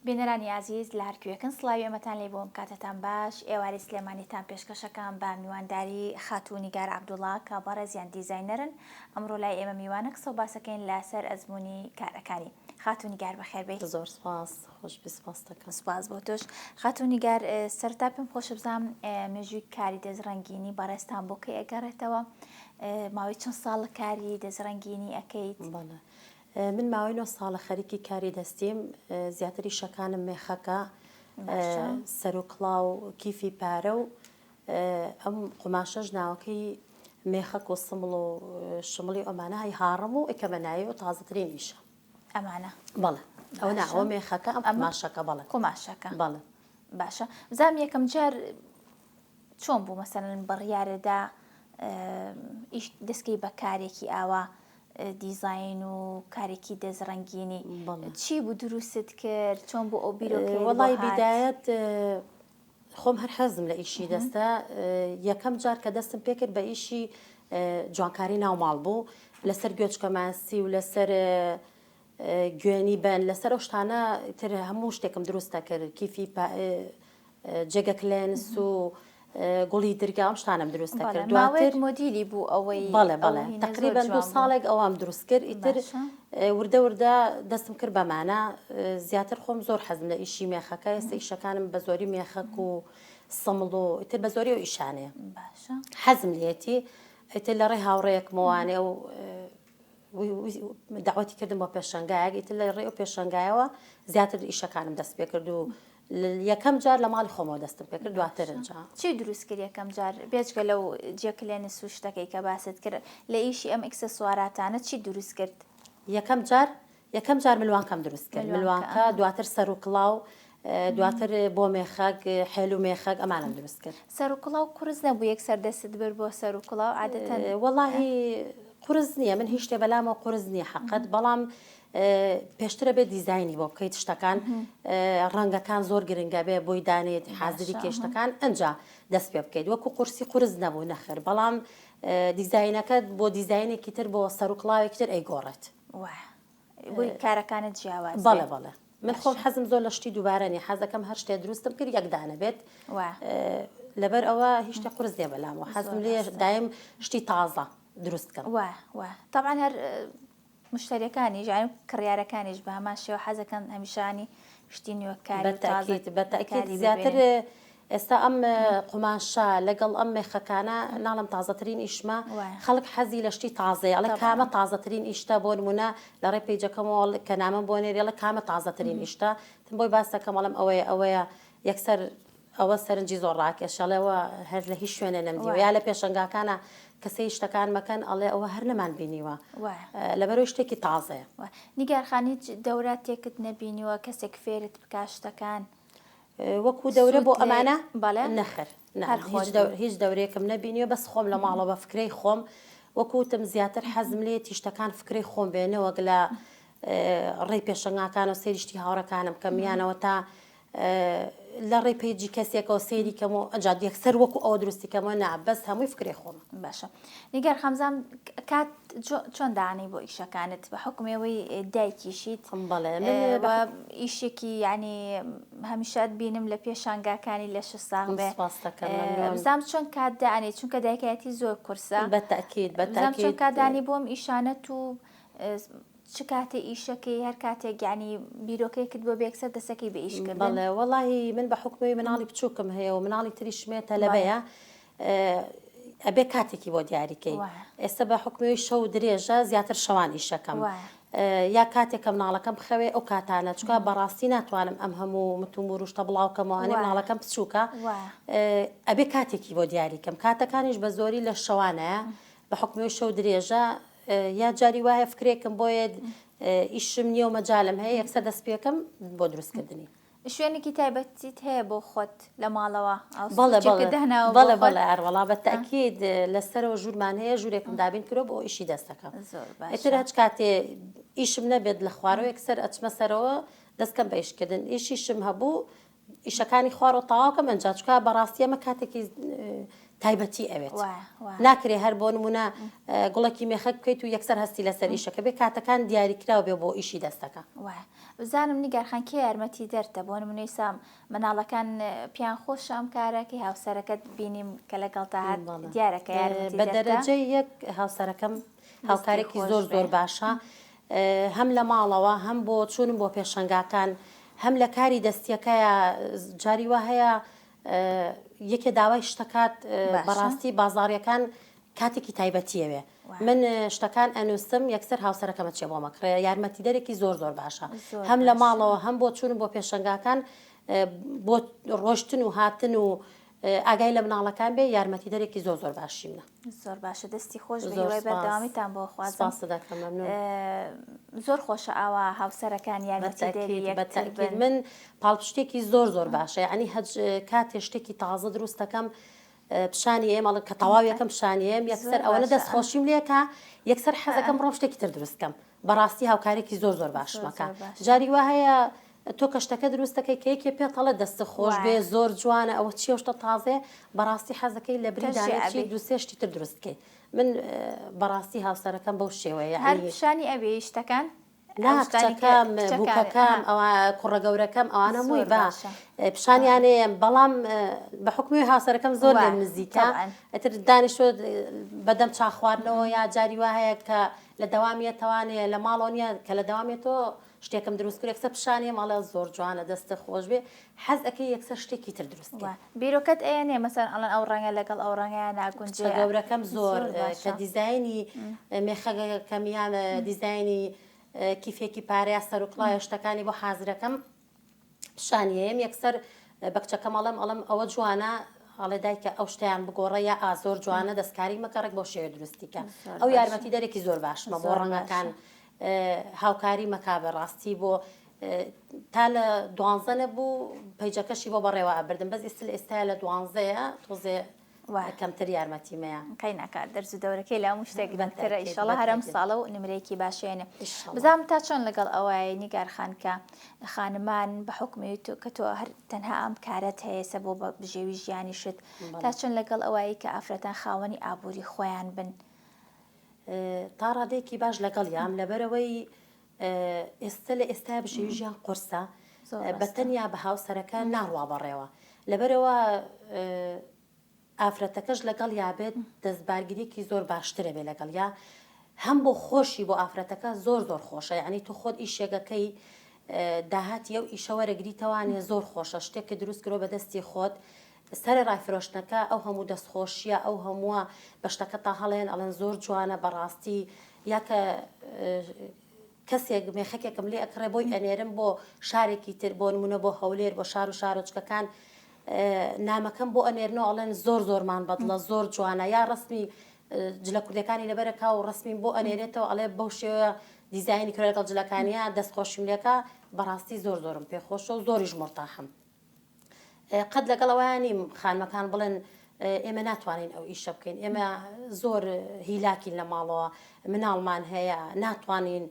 بینەرانی ئازیز لە هەرکوێکن سڵاوی ئێمەتان لێ بۆم کاتتان باش ئێوارەی سلێمانیتان پێشکەشەکەم بە میوانداری خاتوو نیگار عەبدوڵا کە بەڕێزیان دیزاینەرن ئەمڕۆ لای ئێمە میوانە قسە و باسەکەین لەسەر ئەزموونی کارەکانی خاتوو نیگار بەخێر بێیت. زۆر سپاس خۆشبی سپاست دەکەم. سپاس بۆ تۆش خاتوو نیگار سەرەتا پێم خۆشە بزانم مێژووی کاری دەستڕەنگینی بەڕێزتان بۆ کەی ئەگەڕێتەوە ماوەی چەند ساڵە کاری دەستڕەنگینی ئەکەیت؟ بەڵێ من ماوەی نۆ ساڵە خەریکی کاری دەستیم، زیاتر ئیشەکانم مێخەکە، سەر و کڵاو، کیفی پارە و ئەم قوماشەش ناوەکەی مێخەک و سمڵ و شمڵی و ئەمانە هەی هاڕم و ئەیکەمە ناوی و تازەترین ئیشە. ئەمانە؟ بەڵێ ئەوە نا ئەوە مێخەکە ئەم قوماشەکە بەڵێ. قوماشەکە. بەڵێ. باشە بزانم یەکەم جار چۆن بوو مەسەلەن بڕیارەدا ئیش دەستکەی بە کارێکی ئاوا دیزاین و کارێکی دەست ڕەنگینی چی بوو دروستت کرد چۆن بۆ ئەو بیرۆکەیەت بۆ وەڵی هات؟ بیدایەت خۆم هەر حەزم لە ئیشی دەستە یەکەم جار کە دەستم پێکرد بە ئیشی جوانکاری ناو ماڵ بوو لەسەر گوێچکە ماسی و لەسەر گوێنی بەن لەسەر ئەو شتانە تر هەموو شتێکم دروست دەکرد کیفی جێگە کلێنس و گوڵی درگا ئەم شتانەم دروست دەکرد دواتر مۆدیلی بوو ئەوەی بەڵێ بەڵێ تقریبا دوو ساڵێک ئەوام دروست کرد ئیتر وردە وردە دەستم کرد بەمانە زیاتر خۆم زۆر حەزم لە ئیشی مێخەکە ئێستا ئیشەکانم بە زۆری مێخەک و سمڵ و ئیتر بە زۆری و ئیشانەیە حەزم لێتی ئیتر لە ڕێ هاوڕێیەکمەوانێ و داوەتی کردم بۆ پێشەنگایەک ئیتر لە ڕێ و پێشەنگایەوە زیاتر ئیشەکانم دەست پێ کرد و یەکەم جار لە ماڵی خۆمەوە دەستم پێ کرد دواتر ئینجا. چی دروست کرد یەکەم جار بێجگە لەو جێکلێنس و شتەکەی کە باست کرد لە ئیشی ئەم ئیکسسواراتانە چی دروست کرد؟ یەکەم جار یەکەم جار ملوانکەم دروست کرد ملوانکە دواتر سەر و کڵاو دواتر بۆ مێخەک حێل و مێخەک ئەمانەم دروست کرد. سەر و کڵاو قورس نەبوو یەکسەر دەستت برد بۆ سەر و کڵاو عادەتەن؟ وەڵاهی قورس نییە من هیچ شتێ بەلامەوە قورس نییە حەقت بەڵام پێشترە بێت دیزاینی بۆ بکەیت شتەکان ڕەنگەکان زۆر گرنگە بێ بۆی دانێت حازری کەی شتەکان ئەنجا دەست پێ بکەیت وەکو قورسی قورس نەبوو نەخێر بەڵام دیزاینەکە بۆ دیزاینێکی تر بۆ سەر و کڵاوێکی تر ئەیگۆڕێت. وایە بۆی کارەکانت جیاواز بەڵێ بەڵێ من خۆم حەزم زۆر لە شتی دووبارە نیە حەزەکەم هەر شتێ دروستم کرد یەک دانە بێت لەبەر ئەوە هیچ شتێ قورس نیە بەلامەوە حەزم لێ دایم شتی تازە دروست کەم وا وا تەبعەن هەر مشتەریەکانیش یانی کڕیارەکانیش بە هەمان شێوە حەزەکەن هەمیشانی شتی نوێکاری و تازە بە تەئکید زیاتر ئێستا ئەم قوماشە لەگەڵ ئەم مێخەکانە ناڵم تازەترین ئیشمە خەڵک حەزی لە شتی تازەیە ئەڵێ کامە تازەترین ئیشتە بۆ نمونە لە ڕێ پەیجەکەمەوە کە نامەم بۆ نێری ئەڵێ کامە تازەترین ئیشتە تم بۆی باس دەکەم ئەڵێم ئەوەیە ئەوەیە یەکسەر ئەوە سەرنجی زۆر ڕاکێش ئەڵێ ئەوە هەر لە هیچ شوێنێ نەمدیوە یا لە پێشەنگاکانە کە سەیری شتەکان مەکەن ئەڵێ ئەوە هەر نەمان بینیوە لەبەرەوەی شتێکی تازەیە. نیگار خان هیچ دەوراتێکت نەبینیوە کەسێک فێرت بکا شتەکان؟ وەکو دەورە بۆ ئەمانە نەخێر هیچ دەورێکم نەبینیوە بەس خۆم لە ماڵەوە بە فکرەی خۆم وەکو وتم زیاتر حەزم لێیەتی شتەکان فکرەی خۆم بێ نەوەک لە ڕێی پێشەنگاکان و سەیری شتی هاوڕەکانم کەم یانەوە تا لە ڕێی پەیجی کەسێکەوە سەیری کەم و ئەجا یەکسەر وەکو ئەوە دروستی کەمەوە نا بەس هەمووی فکرەی خۆمە. باشە نیگار خان بزانم کات چۆن دانەی بۆ ئیشەکانت بە حوکمی ئەوەی دایکیشیت بەڵێ من و ئیشێکی یعنی هەمیشە بینم لە پێشانگاکانی لەش ساغ بێ سپاس دەکەم مەمنون بزانم چۆن کات دانێ چونکە دایکایەتی زۆر قورسە بە تەئکید بە بزانم چۆن تەئکید کات دانی بۆم ئیشانەت و چ کاتێ ئیشەکەی هەر کاتێک یعنی بیرۆکەیەکت بۆ بێ یەکسەر دەسەکەی بە ئیش کردن بەڵێ وەڵاهی من بە حوکمی مناڵی بچووکم هەیە و مناڵی تریشم هەیە تەلەبەیە ئەبێ کاتێکی بۆ دیاری کەی ئێستا بە حکومی شەو درێژە زیاتر شەوان ئیشەکەم یا کاتێک کە مناڵەکەم بخەوێ ئەو کاتانە چکە بەڕاستی ناتوانم ئەم هەموو متومور و شتە بڵاوکەمەوانێ مناڵەکەم بچووکە ئەبێ کاتێکی بۆ دیاریکەم کاتەکانیش بە زۆری لە شەوانەیە بە حکومی شەو درێژە یا جاری وایە فکرێکم بۆیە ئیشم نییە و مەجالم هەیە یەکسەر دەست پێکەم بۆ دروستکردنی. شوێنێکی تایبەتیت هەیە بۆ خۆت لە ماڵەوە؟ ئەو بەڵێ سوچێکت بەڵێ داناوە بۆ بەڵێ خۆت؟ بەڵێ ئەروەڵا بە تەئکید لەسەرەوە ژوورمان هەیە ژوورێکم دابین کردوە بۆ ئیشی دەستەکەم زۆر ئیتر باشە. هەچ کاتێ ئیشم نەبێت لە خوارەوە یەکسەر ئەچمە سەرەوە دەست کەم بە ئیش کردن ئیشیشم هەبوو ئیشەکانی خوارەوە تەواو کەم ئەنجا چونکە بەڕاستی ئەمە کاتێکی. تایبەتی ئەوێت ناکرێ هەر بۆ نمونە گوڵێکی مێخەک بکەیت و یەکسەر هەستی لەسەر ئیشەکە بێ کاتەکان دیاریکراو بێ بۆ ئیشی دەستەکە. وایە بزانم نیگار خان کێ یارمەتی دەرتە بۆ نمونەی سام مناڵەکان پیان خۆشە ئەم کارە کەی هاوسەرەکەت بینیم کە لەگەڵتا هات دیارە کە یارمەتی بە دەرەجەی یەک هاوسەرەکەم هاوکارێکی زۆر زۆر باشە هەم لە ماڵەوە هەم بۆ چوونم بۆ پێشەنگاکان هەم لە کاری دەستیەکەیە جاری وا هەیە یەکێ داوای شتەکات بەڕاستی بازاڕیەکان کاتێکی تایبەتیەوێ من شتەکان ئەنووسم یەکسەر هاوسەرەکەمە چێ بۆ مەکڕێ یارمەتیدەرێکی زۆر زۆر باشە هەم لە ماڵەوە هەم بۆ چوون بۆ پێشەنگاکان بۆ ڕۆشتن و هاتن و ئاگای لە مناڵەکان بێ یارمەتیدەرێکی زۆر زۆر باشی منە. زۆر باشە دەستی خۆش بێ هیوای بەردەوامیتان بۆ خوازم. سپاست دەکەم مەمنون. زۆر خۆشە ئاوا هاوسەرەکان یارمەتیدەری یەکتر بن. من پاڵپشتێکی زۆر زۆر باشە یعنی هەج کاتێ شتێکی تازە دروست دەکەم پیشانی ئێم ئەڵێ کە تەواو یەکەم پیشانی ئێم یەکسەر ئەوەنە دەست خۆشیم لێکا یەکسەر حەزەکەم ڕۆم شتێکی تر دروست کەم بەڕاستی هاوکارێکی زۆر زۆر باشمەکە جاری وا هەیە تۆ کە شتەکە دروست دەکەی کە یەکێ پێت ئەڵێ دەستت خۆش بێ زۆر جوانە ئەوە چیە شتە تازەیە بەڕاستی حەزەکەی لە بری دانێکی دوو سێ شتی تر دروست بکەی من بەڕاستی هاوسەرەکەم بەو شێوەیە هەر پیشانی ئەوێ شتەکان نا کچەکەم بووکەکەم ئەوە کوڕە گەورەکەم ئەوانە مووی بە پیشانیانەیە بەڵام بە حکومی هاوسەرەکەم زۆر لێم نزیکە ئەتر دانیشتۆ بەدەم چا خواردنەوە یا جاری وا هەیە کە لە دەوامیەتەوانەیە لە ماڵەوە نییە کە لە دەوامیەتەوە شتێکم دروست کرد یەکسەر پیشانی مەڵێ زۆر جوانە دەستت خۆش بێ حەز ئەکەی یەکسەر شتێکی تر دروست کەی. بیرۆکەت ئەیەنێ مەسەلەن ئەڵێن ئەو ڕەنگە لەگەڵ ئەو ڕەنگەیا ناگونجێ. کچە گەورەکەم زۆر کە دیزاینی مێخەکەکەم یان دیزاینی کیفێکی پارە یا سەروکڵاوێ شتەکانی بۆ حازرەکەم پیشانی ئەیەم یەکسەر بە کچەکەم ئەڵێم ئەڵێم ئەوە جوانە ئەڵێ دایکە ئەو شتیان بگۆڕە یا ئا زۆر جوانە دەستکاری مەکە ڕێک بەو شێوەیە دروستی کە ئەو یارمەتی دەرێکی زۆر باشمە بۆ ڕەنگەکان هاوکاری مەکا بەڕاستی بۆ تا لە دوانزە نەبوو پەیجەکەشی بۆ بەڕێوە ئەبردم بەس ئیستل ئێستا لە دوانزەیە تۆزێ کەمتر یارمەتیمەیە. قەیناکا دەرس و دەورەکەی لە هەموو شتێک گرنگترە ئیشەڵا هەر ئەم ساڵە و نمرەیەکی باشێنێ بزانم تا چۆن لەگەڵ ئەوەیە نیگار خان کە خانمان بە حوکمی تۆ کە تۆ هەر تەنها ئەم کارەت هەیە سە بۆ بە بژێوی ژیانیشت تا چۆن لەگەڵ ئەوەی کە ئافرەتان خاوەنی ئابووری خۆیان بن تا ڕادەیەکی باش لەگەڵیام لەبەرئەوەی ئێستە لە ئێستایا بژێوی ژیان قورسە بە تەنیا بە هاوسەرەکە ناڕوا بەڕێوە لەبەرەوە ئافرەتەکەش لەگەڵ یا بێت دەستبارگریەکی زۆر باشترە بێ لەگەڵ یا هەم بۆ خۆشی بۆ ئافرەتەکە زۆر زۆر خۆشە یعنی تۆ خۆت ئیشێگەکەی داهاتی ئەو ئیشە وەرەگریتەوانێ زۆر خۆشە شتێک کە دروست کرۆ بەدەستی خۆت سەرەڕای فرۆشتنەکە ئەو هەموو دەستخۆشیە ئەو هەمووە بە شتەکەتا هەڵێن ئەڵێن زۆر جوانە بەڕاستی یا کە کەسێک مێخەکێکم لێ ئەکڕێ بۆی ئەنێرم بۆ شارێکی تر بۆ نمونە بۆ هەولێر بۆ شار و شارۆچکەکان نامەکەم بۆ ئەنێرنەوە ئەڵێن زۆر زۆرمان بەدڵە زۆر جوانە یا ڕسمی جلە کوردەکانی لەبەرەکە و ڕسمیم بۆ ئەنێرێتەوە ئەڵێ بەو شێوە دیزایانی کرا لەگەڵ جلەکانیە دەستخۆشیم لێکا بەڕاستی زۆر زۆرم پێخۆشە و زۆریش مورتاحم قەت لەگەڵ ئەوەیا نیم خانمەکان بڵێن ئێمە ناتوانین ئەو ئیشە بکەین ئێمە زۆر هیلاکین لە ماڵەوە مناڵمان هەیە ناتوانین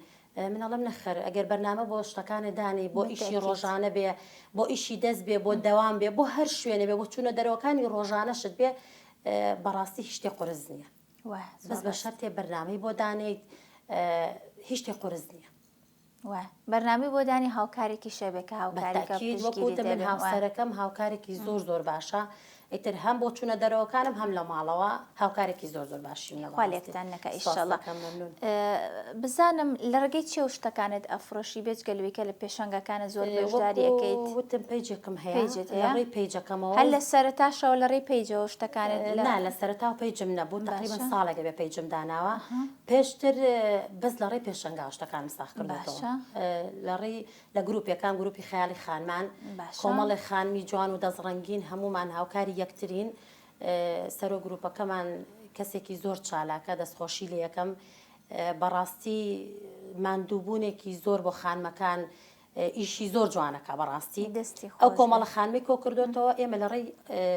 من ئەڵێم نەخەر ئەگەر بەرنامە بۆ شتەکانە دانی بۆ ئیشی ڕۆژانە بێ بۆ ئیشی دەست بێ بۆ دەوام بێ بۆ هەر شوێنێ بێ بۆ چوونە دەرەوەکانی ڕۆژانەشت بێ بەڕاستی هیچ شتێ قورس نییە بەس بە شەرتێ بەرنامەی بۆ دانێیت هیچ شتێ قورس نییە. وایە بەرنامەی بۆ دانی هاوکارێکیش هەبێ کە هاوکاریکە بەتەئکید وەکو پشتگیریت وتم من هەبێ وایە. هاوسەرەکەم هاوکارێکی زۆر زۆر باشە ئیتر هەم بۆ چونە دەرەوەکانم هەم لە ماڵەوە هاوکارێکی زۆر زۆر باشیم لە خوا بەڕاستی لێکتان نەکا سپاست ئیشەڵا. دەکەم مەمنون. بزانم لە ڕێگەی چیەوە شتەکانت ئەفرۆشی بێجگە لەوەی کە لە پێشانگاکانت زۆر بەشداری وەکو ئەکەیت؟ وتم پەیجێکم هەیە پەیجت لە هەیە؟ ڕێی پەیجەکەمەوە هەر لە سەرەتاشەوە لە ڕێی پەیجەوە شتەکانت لە نا لە سەرەتاوە پەیجم نەبوو تەقریبەن باشە ساڵێک ئەبێ پەیجم داناوە ئەها. پێشتر بەس لە ڕێی پێشەنگاوە شتەکانم ساغ کردۆتەوە باشە. لە ڕێی لە گروپێکان گروپی خەیاڵی خانمان باشە. کۆمەڵێ خانمی جوان و دەست ڕەنگین هەموومان هاوکاری یەکترین سەرۆک گروپەکەمان کەسێکی زۆر چالاکە دەستخۆشی لێ یەکەم بەڕاستی ماندووبوونێکی زۆر بۆ خانمەکان ئیشی زۆر جوانەکا بەڕاستی دەستی ئەو خۆش بێ. کۆمەڵە خانمی کۆ کردوێتەوە ئێمە لە ڕێی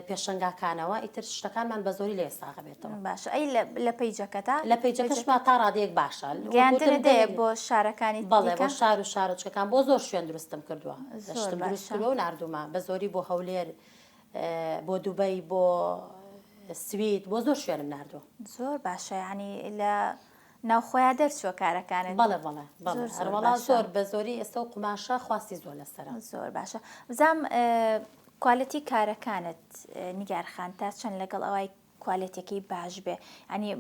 پێشەنگاکانەوە ئیتر شتەکانمان بە زۆری لەوێ ساغ بێتەوە. باشە ئەی لە لە پەیجەکەتا؟ لە پەیجەکەشما تا ڕادەیەک باشە وەکو گەیاندنت وتم هەیە گەلێک بۆ شارەکانی بەڵێ بۆ دیکە؟ شار و شارۆچکەکان بۆ زۆر شوێن دروستم کردووە زۆر شتم دروست باشە. کردووە و ناردوومە بە زۆری بۆ هەولێر بۆ دوبەی بۆ. سوید بۆ زۆر شوێنم ناردووە. زۆر باشە یانی لە ناوخۆیا دەرچووە کارەکانت. بەڵێ بەڵێ بەڵێ هەروەڵا زۆر بە زۆری ئێستا و قوماشە خواستی زۆر لەسەرە. زۆر باشە بزانم کوالێتی کارەکانت نیگار خان تا چەند لەگەڵ ئەوای کوالێتیەکەی باش بێ یانی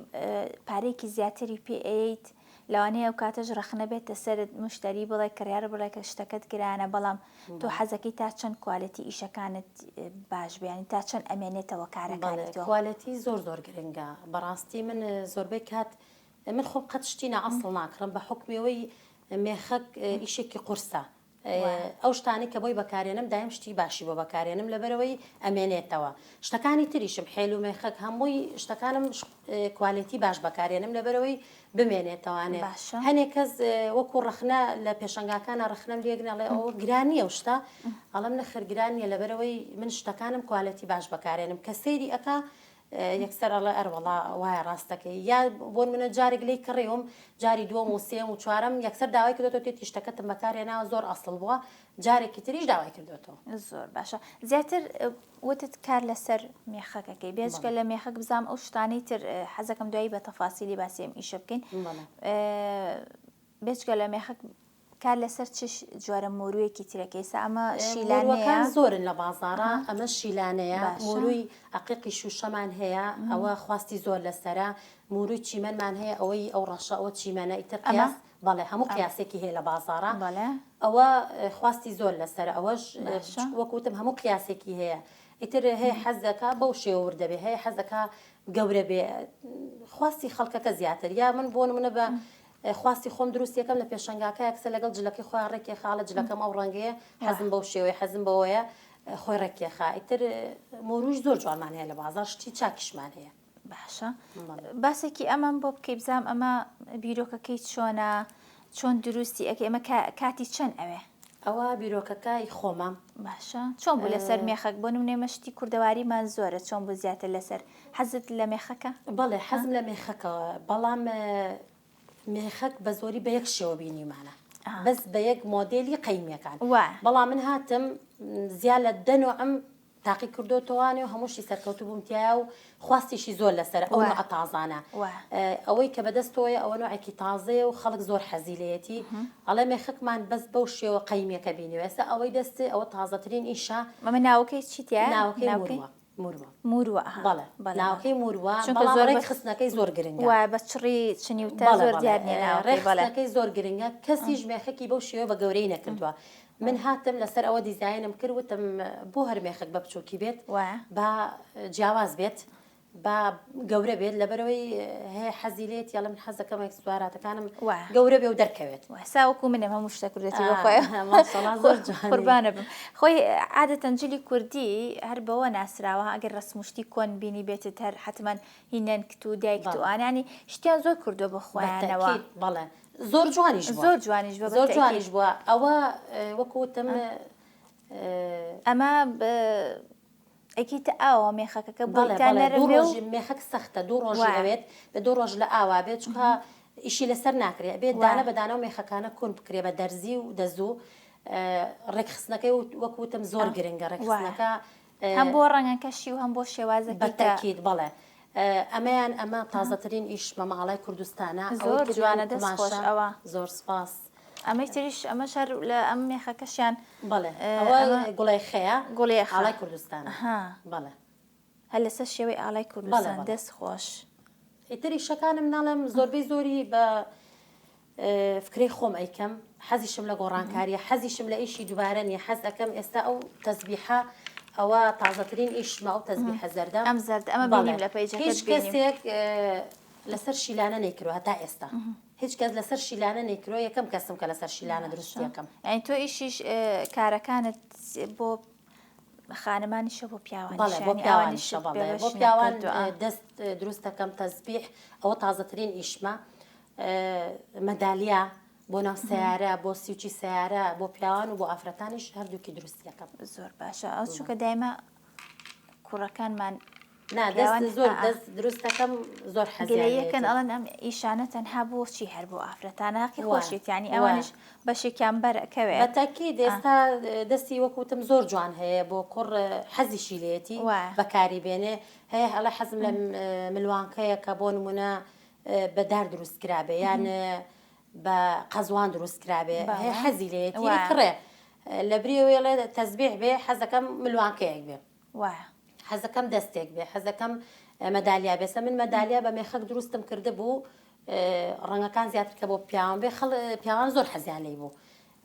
پارەیەکی زیاتری پێ ئەیەیت لەوانەیە ئەو کاتەش ڕەخنە بێتە سەرت مشتری بڵێ کڕیار بڵێ کە شتەکەت گرانە بەڵام تۆ حەزەکەی تا چەند کوالێتی ئیشەکانت باش بێ یانی تا چەند ئەمێنێتەوە کارەکانی تۆ؟ کوالێتی زۆر زۆر گرنگە بەڕاستی من زۆربەی کات من خۆم قەت شتی نائەسڵ ناکڕم بە حوکمی ئەوەی مێخەک ئیشێکی قورسە ئەو شتانەی کە بۆی بەکارێنم دایم شتی باشی بۆ بەکارێنم لەبەرئەوەی ئەمێنێتەوە شتەکانی تریشم حێل و مێخەک هەمووی شتەکانم کوالێتی باش بەکارێنم لەبەرئەوەی بمێنێتەوانێ باشە. هەنێک کەس وەکو ڕەخنە لە پێشەنگاکانە ڕەخنەم لێگرن ئەڵێ ئەوە گران نییە ئەو شتە ئەڵێم نەخێر گران نییە لەبەرئەوەی من شتەکانم کوالێتی باش بەکارێنم کە سەیری ئەکا یەکسەر ئەڵێ ئەروەڵا وایە ڕاست دەکەی یا بۆ نمونە جارێک لێی کڕیوم جاری دووەم و سێیەم و چوارەم یەکسەر داوای کردۆتەوە تێتی شتەکەتم بەکارهێناوە زۆر ئەسڵ بووە جارێکی تریش داوای کردۆتەوە. زۆر باشە زیاتر وتت کار لەسەر مێخەکەکەی بێجگە لە مێخەک بزانم ئەو شتانەی تر حەزەکەم دوایی بە تەفاسیلی باسی ئەم ئیشە بکەین بێجگە لە مێخەک کار لەسەر چ جۆرە مۆروویەکی ترەکەی ئێستا ئەمە شیلانەیە؟ مۆرووەکان زۆرن لە بازاڕا ئەمە شیلانەیە مورووی عەقیقی شووشەمان هەیە ئەوە خواستی زۆر لەسەرە مورووی چیمەنمان هەیە ئەوەی ئەو ڕەشە ئەوە چیمەنە ئیتر قیاس بەڵێ هەموو قیاسێکی هەیە لە بازاڕا ئەوە خواستی زۆر لەسەرە ئەوەش وەک وتم هەموو قیاسێکی هەیە ئیتر هەیە حەز دەکا بەو شێوە ورد دەبێ هەیە حەز دەکا گەورە بێ خواستی خەڵکەکە زیاتر یا من بۆ نمونە بە خواستی خۆم دروست یەکەم لە پێشەنگاکە یەکسەر لەگەڵ جلەکەی خۆیان ڕێکێخا ئەڵێ جلەکەم ئەو ڕەنگەیە حەزم بەو شێوەیە حەزم بەوەیە خۆی ڕێکێخا ئیتر مۆروش زۆر جوانمان هەیە لە بازاڕ شتی چاکیشمان هەیە. باشە باسێکی ئەمەم بۆ بکەی بزانم ئەمە بیرۆکەکەی چۆنە چۆن دروستی ئەکەی ئەمە کاتی چەند ئەوێ؟ ئەوە بیرۆکەکە ی خۆمە. باشە چۆن بوو لەسەر مێخەک بۆ نمونە ئێمە شتی کوردەواریمان زۆرە چۆن بوو زیاتر لەسەر حەزت لە مێخەکە؟ بەڵێ حەزم لە مێخەکە بەڵام مێخەک بە زۆری بە یەک شێوە بینیمانە بەس بە یەک مۆدێلی قەیمیەکان بەڵام من هاتم زیاد لە دە نوعم تاقی کردۆتەوانێ و هەمووشی سەرکەوتوو بووم تیایا و خواستیشی زۆر لەسەرە ئەو نوعە تازانە ئەوەی کە بەدەستەوەیە ئەوە نوعێکی تازەیە و خەڵک زۆر حەزی لێیەتی ئەڵێ مێخەکمان بەس بەو شێوە قەیمیەکە بینیوە ئێستا ئەوەی دەستێ ئەوە تازەترین ئیشە. ئەمە ناوەکەی چی تیایە؟ ناوەکەی موروە. موروە. موروە ئەها. بەڵێ ناوەکەی موروە بەڵام ڕێکخستنەکەی زۆر گرنگە. وایە بە چڕی چنیوتە زۆر دیار نییە ناوەکەی بەڵێ. ڕێکخستنەکەی زۆر گرنگە کەسیش مێخەکی بەو شێوە بە گەورەی نەکردووە من هاتم لەسەر ئەوە دیزاینم کرد وتم بۆ هەر مێخەک بە بچووکی بێت با جیاواز بێت با گەورە بێت لەبەرەوەی هەیە حەزی لێت یاڵە من حەزەکەم ئێکسواراتەکانم گەورە بێ و دەرکەوێت ساوەکو منم هەموو شتە کوردەتی بۆ خۆی زۆر قوربانە بم خۆی عادەتەن جلی کوردی هەر بەوە ناسراوە ئەگەر ڕسمشتی کۆن بینی بێتت هەر حتمما هی نەنکت و دایکت و ئانانی شتیان زۆر کردو بە خۆیانەوە بەڵێ زۆر جوانیش بووە زۆر جوانیش بووە زۆر جوانیش بووە ئەوە وەکو وتم ئەمە ئەیکەیتە ئاوە مێخەکەکە بۆ بەڵێ تا بەڵێ نەرم دوو بێ و ڕۆژی مێخەک سەختە دوو ڕۆژی وایە ئەوێت بە دوو ڕۆژ لە ئاوا بێت چونکە ئیشی لەسەر ناکرێ ئەبێت وایە دانە بە دانە و مێخەکانە کون بکرێ بە دەرزی و دەزوو ڕێکخستنەکەی وەکو وتم زۆر گرنگە وایە ڕێکخستنەکە هەم بۆ ڕەنگەکەشی و هەم بۆ شێوازەکەی بە کە تەئکید بەڵێ ئەمەیان ئەمە تازەترین ئیش مەمە ئاڵای کوردستانە ئەوەی زۆر تریان جوانە دەست خۆش قوماشە ئەوە زۆر سپاس. ئەمەی تریش ئەمەش هەر لە ئەم مێخەکەشیان بەڵێ ئەوە ئەمە گوڵێخەیە گوڵێخە ئاڵای کوردستانە ئەها بەڵێ. هەر لەسەر شێوەی ئاڵای بەڵێ کوردستان بەڵێ. دەست خۆش. ئیتر ئیشەکانم ناڵێم زۆربەی زۆری بە فکرەی خۆم ئەیکەم حەزیشم لە گۆڕانکاریە حەزیشم لە ئیشی دوبارە نیە حەز ئەکەم ئێستا ئەو تەزبیحە ئەوە تازەترین ئیشمە ئەو تەزبیحە زەردە ئەم زەردە ئەمە بەڵێ بینیم لە پەیجەکەت هیچ بینیم. کەسێک لەسەر شیلانە نەیکردوە هەتا ئێستا هیچ کەس لەسەر شیلانە نەیکردوە یەکەم کەسم کە لەسەر شیلانە باشە دروستیەکەم. یانی تۆ ئیشیش کارەکانت بۆ خانمانیشە بۆ پیاوانیشە بەڵێ بۆ یانی پیاوانیشە ئەوانیشت بەڵێ بێبەش بۆ پیاوان نەکردوە ئا. دەست دروست دەکەم تەزبیح ئەوە تازەترین ئیشمە مەدالیا بۆ ناو سەیارە بۆ سیوچی سەیارە بۆ پیاوان و بۆ ئافرەتانیش هەردووکی دروست دەکەم. زۆر باشە ئەو چونکە دایمە کوڕەکانمان. نا دەست زۆر دەست دروست دەکەم زۆر حەزیان گلەیەکەن ئەڵێن ئەم ئیشانە تەنها بۆ چی هەر بۆ ئافرەتانە هەقی خۆشیەتی ئەوانیش بەشێکیان بەر ئەکەوێ. بە تەکید ئێستا دەستی وەک وتم زۆر جوان هەیە بۆ کوڕ حەزیشی لێتی بەکاری بێنێ هەیە ئەڵێ حەزم لە ملوانکەیە کە بۆ نمونە بە دار دروست کرابێ یان بە قەزوان دروست کرابێ هەیە حەزی لێتی کڕێ لە بریەوەی ئەڵێ تەزبیح بێ حەزەکەم ملوانکەیەک بێ وایە. حەزەکەم دەستێک بێ حەزەکەم مەدالیا بێ سە من مەدالیا بە مێخەک دروستم کردبوو ڕەنگەکان زیاتر کە بۆ پیاوان بێ خەڵ پیاوان زۆر حەزیان لێی بوو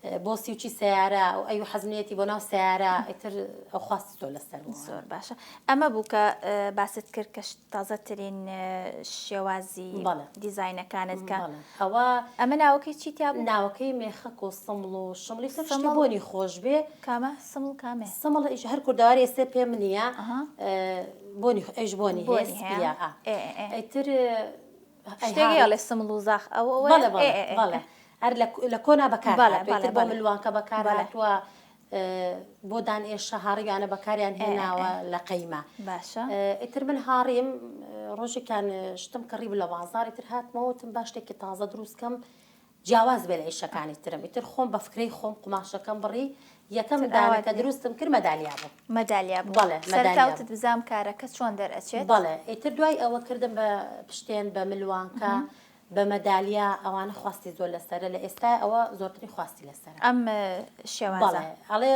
بۆ سیوچی سیارە و ئەی حەزمێتی بۆ ناو سیارە ئیتر ئەو خواستی زۆر لەسەر بوو زۆر باشە ئەمە بوو کە باست کرد کە تازەترین شێوازی دیزاینەکانت کە ئەوە ئەمە ناوەکەی چی تیا بوو؟ ناوەکەی مێخەک و سمڵ و شمڵی سەر شتێ بۆنی خۆش بێ. کامە؟ سمڵ کامەیە؟ سمڵ ئیش هەر کوردەواری ئێستێ پێم نییە بۆنی ئەیش بۆنی هەیە سپیە ئا ئیتر شتێک ئەڵێ سمڵ و زاخ ئەوە بەڵێ بەڵێ بەڵێ هەر لە کۆنا بەکار هاتووە ئیتر بۆ ملوانکە بەکار هاتووە بۆ دان ئێشە هاڕیویانە بەکاریان هێناوە لە قەیمە باشە ئیتر من هاڕیم ڕۆژێکیان شتم کڕی لە بازار ئیتر هاتمەوە وتم با شتێکی تازە دروست کەم جیاواز بێ لە ئیشەکانی ترم ئیتر خۆم بە فکرەی خۆم قوماشەکەم بڕی یەکەم دانە کە دروستم کرد مەدالیا بوو مەدالیا بوو بەڵێ سەرەتا وتت بزانم کارەکە چۆن دەرئەچێت بەڵێ ئیتر دوای ئەوە کردم بە پشتێن بە ملوانکە بە مەدالیا ئەوانە خواستی زۆر لەسەرە لە ئێستای ئەوە زۆرترین خواستی لەسەرە ئەم شێوازە. بەڵێ ئەڵێ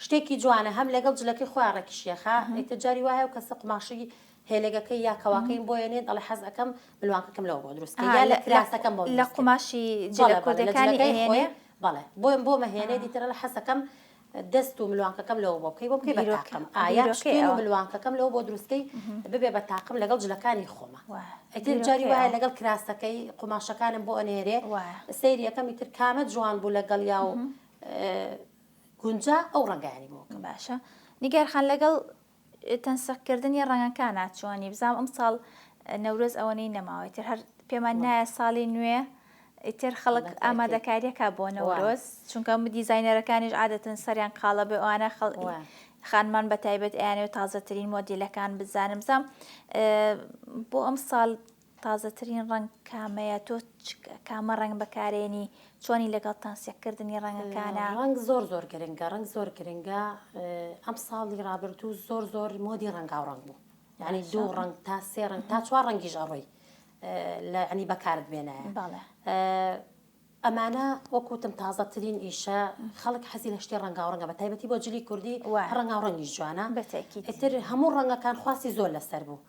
شتێکی جوانە هەم لەگەڵ جلەکەی خۆیان ڕێکیشیەخا ئیتر جاری وایە و کەسە قوماشی هێلەگەکەی یا کەواکەیم بۆ یەنێت ئەڵێ حەز ئەکەم ملوانکەکەم لەوە بۆ دروست کەی یا لە کراسەکەم بۆ لە قوماشی جلە کوردەکانی ئەهێنێ بەڵێ بۆم بۆمە هێنێ دیتر ئەڵێ حەز ئەکەم دەست و ملوانکەکەم لەوە بۆ بکەی بۆ بکەی بە تاقم ئایا پشتێن و ملوانکەکەم لەوە بۆ دروستکەی ببێ بە تاقم لەگەڵ جلەکانی خۆمە ئیتر جاری وایە لەگەڵ کراسەکەی قوماشەکانم بۆ ئەنێرێ سەیری یەکەم ئیتر کامە جوان بوو لەگەڵیا و گونجا ئەو ڕەنگانی بۆ باشە نیگار خان لەگەڵ تەنسیق کردنی ڕەنگەکانا چۆنی بزانم ئەمساڵ نەورۆز ئەوەنەی نەماوە ئیتر هەر پێمان نایە ساڵی نوێ ئیتر خەڵک ئامادەکاریەکە بۆ نەورۆز چونکە دیزینەرەکانیش عادەتەن سەریان قاڵە بێ ئەوانە خەڵ خانمان بە تایبەت ئەیانەوێت تازەترین مۆدیلەکان بزانم بزانم بۆ ئەم ساڵ تازەترین ڕەنگ کامەیە تۆ کامە ڕەنگ بەکارێنی چۆنی لەگەڵ تەنسیق کردنی ڕەنگەکانە؟ ڕەنگ زۆر زۆر گرنگە ڕەنگ زۆر گرنگە ئەم ساڵی ڕابردوو زۆر زۆر مۆدی ڕەنگاو ڕەنگ بوو یعنی دوو ڕەنگ تا سێ ڕەنگ تا چوار ڕەنگیش ئەڕۆی لە ینی بەکارت بێنایە ئەمانە وەک وتم تازەترین ئیشە خەڵک حەزی لە شتی ڕەنگاو ڕەنگە بە تایبەتی بۆ جلی کوردی ڕەنگاو ڕەنگیش جوانە ئیتر هەموو ڕەنگەکان خواستی زۆر لەسەر بوو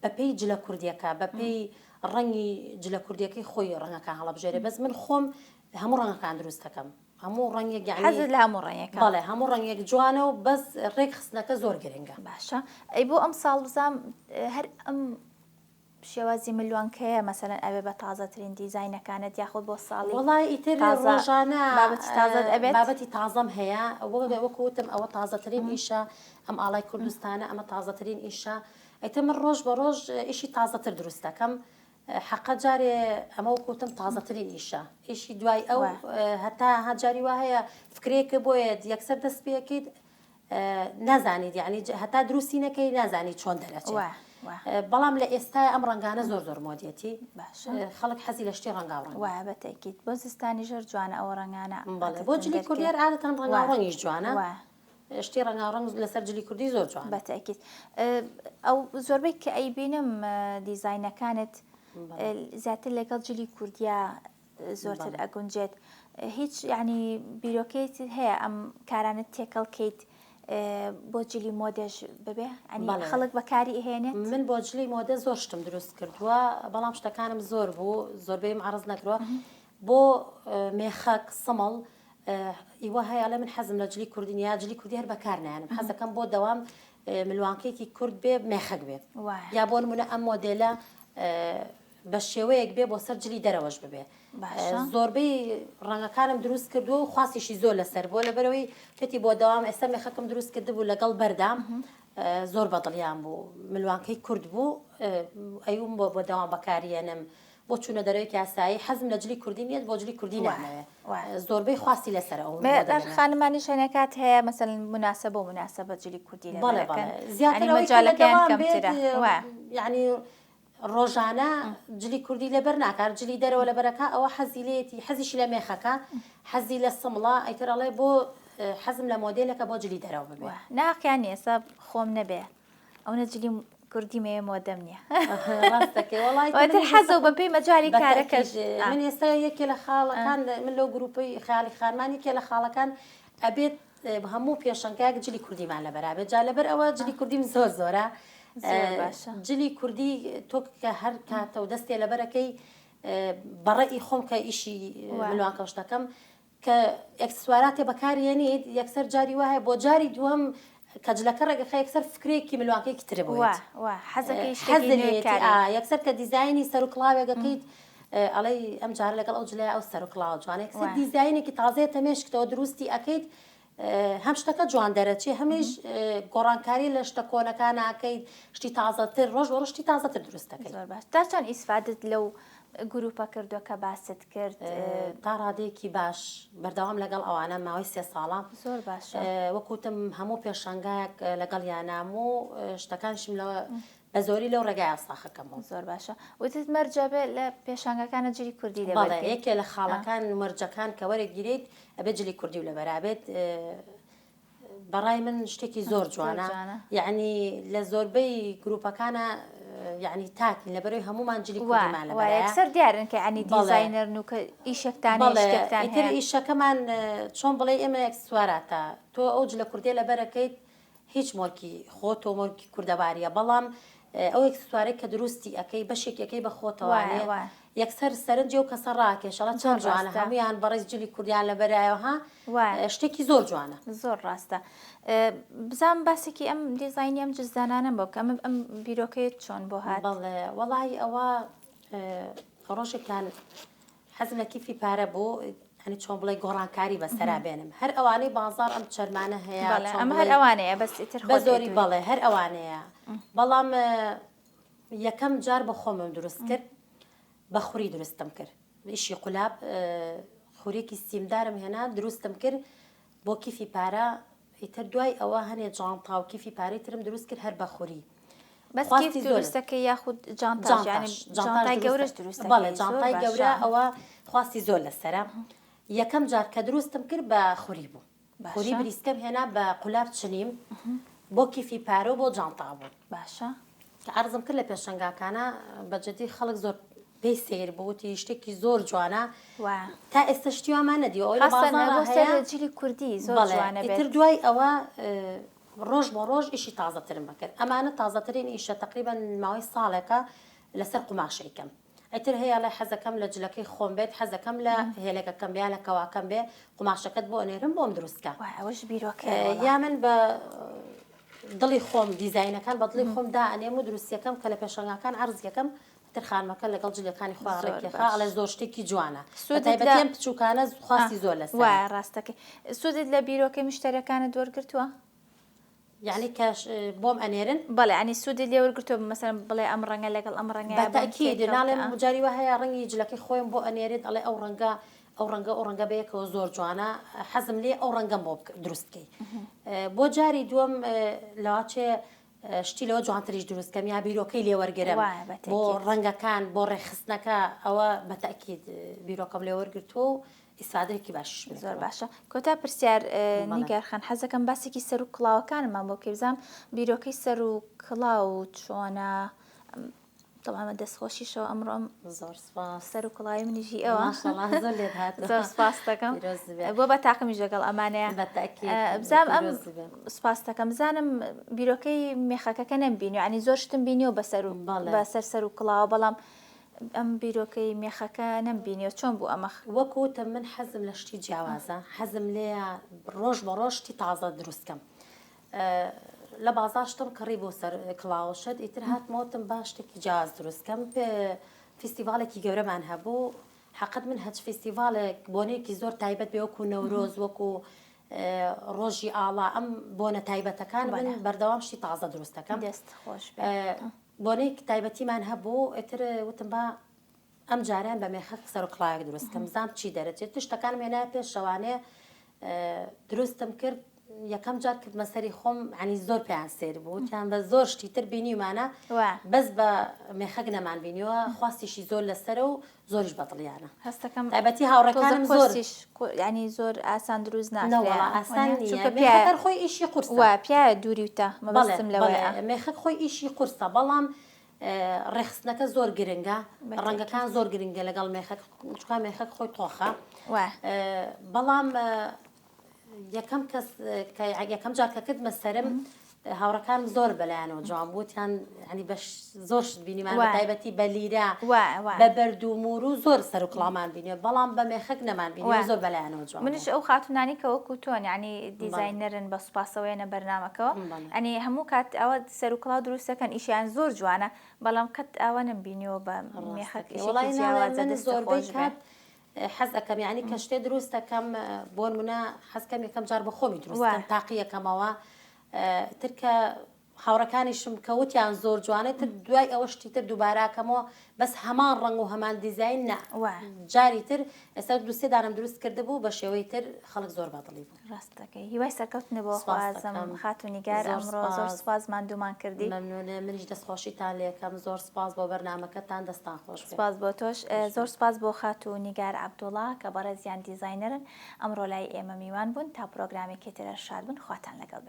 بەپێی جلە کوردیەکە بەپێی ڕەنگی جلە کوردیەکەی خۆی ڕەنگەکان هەڵەبژێرێ بەس من خۆم هەموو ڕەنگەکان دروست دەکەم هەموو ڕەنگێک یعنی حەزت لە هەموو ڕەنگێکە بەڵێ هەموو ڕەنگێک جوانە و بەس ڕێک خستنەکە زۆر گرنگە باشە ئەی بۆ ئەم ساڵ بزانم هەر ئەم شێوازی ملوانکەیە مەسەلەن ئەبێ بە تازەترین دیزاینەکانت یاخود بۆ ساڵی وەڵای ئیتر تازە ڕۆژانە بابەتی تازەت ئەبێت؟ بابەتی تازەم هەیە وەکو وتم ئەوە تازەترین ئیشە ئەم ئاڵای کوردستانە ئەمە تازەترین ئیشە ئیتر من ڕۆژ بە ڕۆژ ئیشی تازەتر دروست دەکەم حەقە جارێ ئەمە وەکو وتم تازەترین ئیشە ئیشی دوای ئەو هەتا جاری وا هەیە فکرەیەکە بۆیە یەکسەر دەست پێکەیت نازانیت یعنی هەتا دروستی نەکەی نازانی چۆن دەرەچێت بەڵام لە ئێستا ئەم ڕەنگانە زۆر زۆر مۆدیەتی خەڵک حەزی لە شتی ڕەنگاو ڕەنگ وایە بە تەکیت بۆ زستانی ژەر جوانە ئەوە ڕەنگانە بۆ جلی کوردیار عادەتەن ڕەنگاو ڕەنگیش جوانە شتی ڕەنگاو ڕەنگ لەسەر جلی کوردی زۆر جوانە بە تەکیت ئەو زۆربەی کە ئەیبینم دیزاینەکانت زیاتر لەگەڵ جلی کوردیا زۆرتر ئەگونجێت هیچ یعنی بیرۆکەیت هەیە ئەم کارانە تێکەڵ کەیت بۆ جلی مۆدەش ببێ ئەنی خەڵک بەکاری ئەهێنێت من بۆ جلی مۆدە زۆر شتم دروست کردووە بەڵام شتەکانم زۆر بوو زۆربەیم عەرز نەکرۆ بۆ مێخەک سمڵ ئیوە هەیە لە من حەزم لە جلی کوردی یا جلی کوردی هەر بەکار نایەنم حەزەکەم بۆ دەوام ملوانکەیەکی کورد بێ مێخەک بێ یا بۆ نمونە ئەم مۆدێلە بە شێوەیەک بێ بۆ سەر جلی دەرەوەش ببێ زۆربەی ڕەنگەکانم دروست کردووە و خواستیشی زۆر لەسەر بووە لەبەرەوەی پێتی بۆ دەوام ئێستا مێخەکەم دروست کردبوو لەگەڵ بەردام زۆر بەدڵیان بوو ملوانکەی کورد بوو ئەیوم بۆ بۆ دەوام بەکاریێنم. بۆ چوونە دەرەوەیەکی ئاسایی حەزم لە جلی کوردی نییە بۆ جلی کوردی نامەوێ زۆربەی خواستی لەسەر ئەو خانمانیش هەنێکات هەیە مەسەلەن مناسبە و مناسبە جلی کوردی لەبەر ئەکەن زیاتر مەجالەکەیان کەمترە یعنی ڕۆژانە جلی کوردی لەبەر ناکات جلی دەرەوە لەبەرەکە ئەوە حەزی لێتی حەزیشی لە مێخەکە حەزی لە سمڵە ئەیتر ئەڵێ بۆ حەزم لە مۆدێلەکە بۆ جلی دەرەوە ببێ ناقیان ئێستا خۆم نەبێ ئەونە جلی کوردی مەیە مۆدەم نییە ڕاستەکەی وەڵای تر حەزە و بەپێی مەجای کارەکەش من ئێستا یەکێ لە خاڵەکان من لەو گروپەی خیاڵی خانمان یەکێ لە خاڵەکان ئەبێت هەموو پێشەنگایەک جلی کوردیمان لەبەرا بێت جا لەبەر ئەوە جلی کوردیم زۆر زۆرە جلی کوردی تۆ کە هەر کاتە و دەستێ لەبەرەکەی بەڕێی خۆم کە ئیشی ملوانکە شتەکەم کە ئێکسسواراتێ بەکارێنیت یەکسەر جاری وایە بۆ جاری دووەم کە جلەکە ڕێگەخە یەکسەر فکرێکی ملوانکەیەکی تر بۆ یەکسەر کە دیزایانی سەر و کڵاوێکەکەیت ئەڵێی ئەم جارە لەگەڵ ئەو جلەیە ئەو سەر و کڵاوە جوانە یەکسەر دیزاینێکی تازەیە تەمێشکتەوە دروستی ئەکەیت هەم شتەکە جوان دەرەچێ هەمیش گۆڕانکاری لە شتە کۆنەکان ئەکەیت شتی تازەتر ڕۆژ بە ڕۆژ شتی تازەتر دروست دەکەیت. زۆر باش تا چەند ئیسفادت لەو گروپە کردووە کە باست کرد؟ تا ڕادەیەکی باش بەردەوام لەگەڵ ئەوانە ماوەی سێ ساڵە. زۆر باشە. وەک وتم هەموو پێشانگایەک لەگەڵیانام و شتەکانیشم لە بە زۆری لەو ڕێگایە ساخەکەمەوە. زۆر باشە وتت مەرجە بێ لە پێشانگاکانە جلی کوردی لەبەر بەڵێ یەکێ لە خاڵەکان مەرجەکان کە وەرەگیرێیت ئەبێ جلی کوردی و لەبەرا بێت بەڕای من شتێکی زۆر جوانە یعنی لە زۆربەی گروپەکانە یعنی تاکین لەبەرەوەی هەمومان جلی کوردیمان لەبەرایە یەکسەر دیارن کە یعنی دیزاینەرن و کە ئیشێکتان شتێکتان ئیتر ئیشەکەمان چۆن بڵێ ئێمە ئێکسسواراتە تۆ ئەو جلە کوردیە لەبەرەکەیت هیچ مۆرکی خۆتۆ مۆرکی کوردەواریە بەڵام ئەو ئێکسسوارەی کە دروستی ئەکەی بەشێکی ئەکەی بە خۆتەوانێ یەکسەر سەرنجی ئەو کەسە ڕاکێش ئەڵێ چەند جوانە هەمویان بەڕێز جلی کوردیان لەبەرایەوە ها شتێکی زۆر جوانە. زۆر ڕاستە بزانم باسێکی ئەم دیزاینی ئەم جزدانانەم بۆ بکە ئەم ئەم بیرۆکەیەت چۆن بۆ هات؟ بەڵێ وەڵی ئەوە ڕۆژێکیان حەزم لە کیفی پارە بوو یانی چۆن بڵێ گۆڕانکاری بەسەرا بێنم هەر ئەوانەی بازاڕ ئەم چەرمانە هەیە بەڵێ ئەمە هەر ئەوانەیە بەس ئیتر بە زۆری بەڵێ هەر ئەوانەیە بەڵام یەکەم جار بە خۆمم دروست کرد بە خوری دروستم کرد ئیشی قولاب خورێکی سیمدارم هێنا دروستم کرد بۆ کیفی پارە ئیتر دوای ئەوە هەنێ جانتا و کیفی پارەی ترم دروست کرد هەر بە خوری. بەس کیف دروست دەکەی یاخود جانتاش یانی جانتای گەورەش دروست دەکەی؟ بەڵێ جانتای گەورە ئەوە خواستی زۆر لەسەرە. یەکەم جار کە دروستم کرد بە خوری بوو. خوری بریسکەم هێنا بە قولاب چنیم بۆ کیفی پارە و بۆ جانتا بوو. باشە. کە عەرزم کرد لە پێشەنگاکانە بە جدی خەڵک زۆر پێی سەیر بوو وتی شتێکی زۆر جوانە تا ئێستا شتی وامان نەدیوە ئەوەی لە بازاڕا هەیە جلی کوردی زۆر جوانە ئیتر دوای ئەوە ڕۆژ بۆ ڕۆژ ئیشی تازەترم بکرد ئەمانە تازەترین ئیشە تقریبا ماوەی ساڵێکە لەسەر قوماشەیکەم ئیتر هەیە ئەڵێ حەزەکەم لە جلەکەی خۆم بێت حەزەکەم لە هێلەکەکەم بێ یا لە کەواکەم بێ قوماشەکەت بۆ ئەنێرم بۆم دروست کە وای ئەوەش بیرۆکەیە وەڵا. یا من بە دڵی خۆم دیزاینەکان بە دڵی خۆم دائەنێم و دروستیەکەم کە لە پێشەنگاکان عەرزیەکەم ئیتر خانمەکە لەگەڵ جلەکانی خۆیان زۆر ڕێکیەخا باش ئەڵێ زۆر شتێکی جوانە بە سوودت لە تایبەتی ئەم بچووکانە ئا خواستی زۆر لەسەرە. وایە ڕاستەکەی سوودت لە بیرۆکەی مشتەریەکانت وەرگرتووە؟ یەعنی کە بۆم ئەنێرن؟ بەڵێ یەعنی سوودت لێ وەرگرتووە مەسەلەن بڵێ ئەم ڕەنگە لەگەڵ ئەم ڕەنگەیا بە بۆم تەئکید تێکەڵ ناڵێم کە. جاری وا هەیە ڕەنگی جلەکەی خۆیم بۆ ئەنێرێت ئەڵێ ئەو ڕەنگە ئەو ڕەنگە ئەو ڕەنگە بەیەکەوە زۆر جوانە حەزم لێ ئەو ڕەنگەم بۆ دروست کەی بۆ جاری دووەم لەواچێ شتی لەوە جوانتریش دروست کەم یا بیرۆکەی لێ وەرگرم وایە بە بۆ تەئکید. ڕەنگەکان بۆ ڕێکخستنەکە ئەوە بە تەئکید بیرۆکەم لێ وەرگرتووە و ئیسفادەیەکی باشیشم زۆر لێ کردووە. باشە کۆتا پرسیار بەڵێ. نیگار خان حەزەکەم باسێکی سەر و کڵاوەکانمان بۆ بکەی بزانم بیرۆکەی سەر و کڵاو چۆنە تەبعەن بە دەستخۆشیشەوە ئەمڕۆ ئەم زۆر سپاس. سەر و کڵاوی منیش هی ئەوە ماشەڵا زۆر لێت هاتووە. زۆر سپاست دەکەم پیرۆز بێ. بۆ بە تاقمیش لەگەڵ ئەمانەیە بە تەئکید بزانم ئەم پیرۆز بێ. سپاست دەکەم بزانم بیرۆکەی مێخەکەکە نەمبینیوە یانی زۆر شتم بینیوە بەسەر و بەڵێ. بەسەر سەر و کڵاوە بەڵام ئەم بیرۆکەی مێخەکە نەمبینیوە چۆن بوو ئەمە؟ وەک وتم من حەزم لە شتی جیاوازە حەزم لێیە ڕۆژ بە ڕۆژ شتی تازە دروست کەم لە بازاڕ شتم کڕی بۆ سەر کڵاوە شت ئیتر هاتمەوە وتم با شتێکی جیاواز دروست کەم فیستیڤاڵێکی گەورەمان هەبوو حەقت من هەچ فیستیڤاڵێک بۆنەیەکی زۆر تایبەت بێ وەکو نەورۆز وەکو ڕۆژی ئاڵا ئەم بۆنە تایبەتەکان من بەردەوام شتی تازە دروست دەکەم دەست خۆش بێ. بۆنەیەکی تایبەتیمان هەبوو ئیتر وتم با. ئەم جارەیان بە مێخەک سەر و کڵاوێک دروست کەم بزانم چی دەرەچێت شتەکانم هێنایە پێش شەوانێ دروستم کرد یەکەم جار کردمە سەری خۆم عنی زۆر پێیان سێر بوو وتیان بە زۆر شتی تر بینیمانە بەس بە مێخەک نەمان بینیوە خواستیشی زۆر لەسەرە و زۆریش بەدڵیانە هەستەکەم تایبەتی هاوڕێکانم زۆر ینی زۆر ئاسان دروست ناکرێ ئاسان نییە مێخەکەر خۆی ئیشی قورسە وا پیاوە دووریوتە مەبەستم لەوەیە مێخەک خۆی ئیشی قورسە بەڵام ڕێکخستنەکە زۆر گرنگە ڕەنگەکان زۆر گرنگە لەگەڵ مێخەک چکا مێخەک خۆی تۆخە بەڵام یەکەم کەس کە یەکەم جار کە کردمە سەرم هاوڕەکانم زۆر بەلایەنەوە جوان بوو وتیان ینی بەش زۆر شت بینیمان بە تایبەتی بە لیرە بە بەرد و مور و زۆر سەر و کڵامان بینیوە بەڵام بە مێخەک نەمان بینیوە زۆر بەلایەنەوە جوان منیش ئەو خاتونانی کە وەکو تۆن ینی دیزاینەرن بە سوپاسەوەیەنە بەرنامەکەەوە ئەنی هەموو کات ئەوە سەر و کڵاو دروستەکەن ئیشیان زۆر جوانە بەڵام قەت ئاوا نەمبینیوە بە مێخەک ئیشێکی جیاوازە دەست زۆربەی کات حەز ئەکەم یانی کە شتێ دروست ئەکەم بۆنمونە حەز کەم یەکەم جار بە خۆمی دروست کەم تاقی یەکەمەوە تر کە هاوڕەکانیشم کە وتیان زۆر جوانە تر دوای ئەوە شتی تر دووباراکەمەوە بەس هەمان ڕەنگ و هەمان دیزین نا جاری تر ئێستا دوسێ دانم دروست کردبوو بە شێوەی تر خەڵک زۆر بەدڵی بوو. ڕاست دەکەی هیوای سەرکەوتنت بۆ خوازم خاتوو نیگار ئەمڕۆ زۆر سوپاس ماندوومان کردی. مەمنونە منیش دەستخۆشیتان لێکەم زۆر سوپاس بۆ بەرنامەکەتان دەستان خۆش بێ. سوپاس بۆ تۆش زۆر سوپاس بۆ خاتوو نیگار عەبدوڵا کە بەڕێزیان دیزاینەرن ئەمڕۆ لای ئێمە میوان بوون تا پرۆگرامێکی تر هەر شاد بن خواتان لەگەڵ بێت.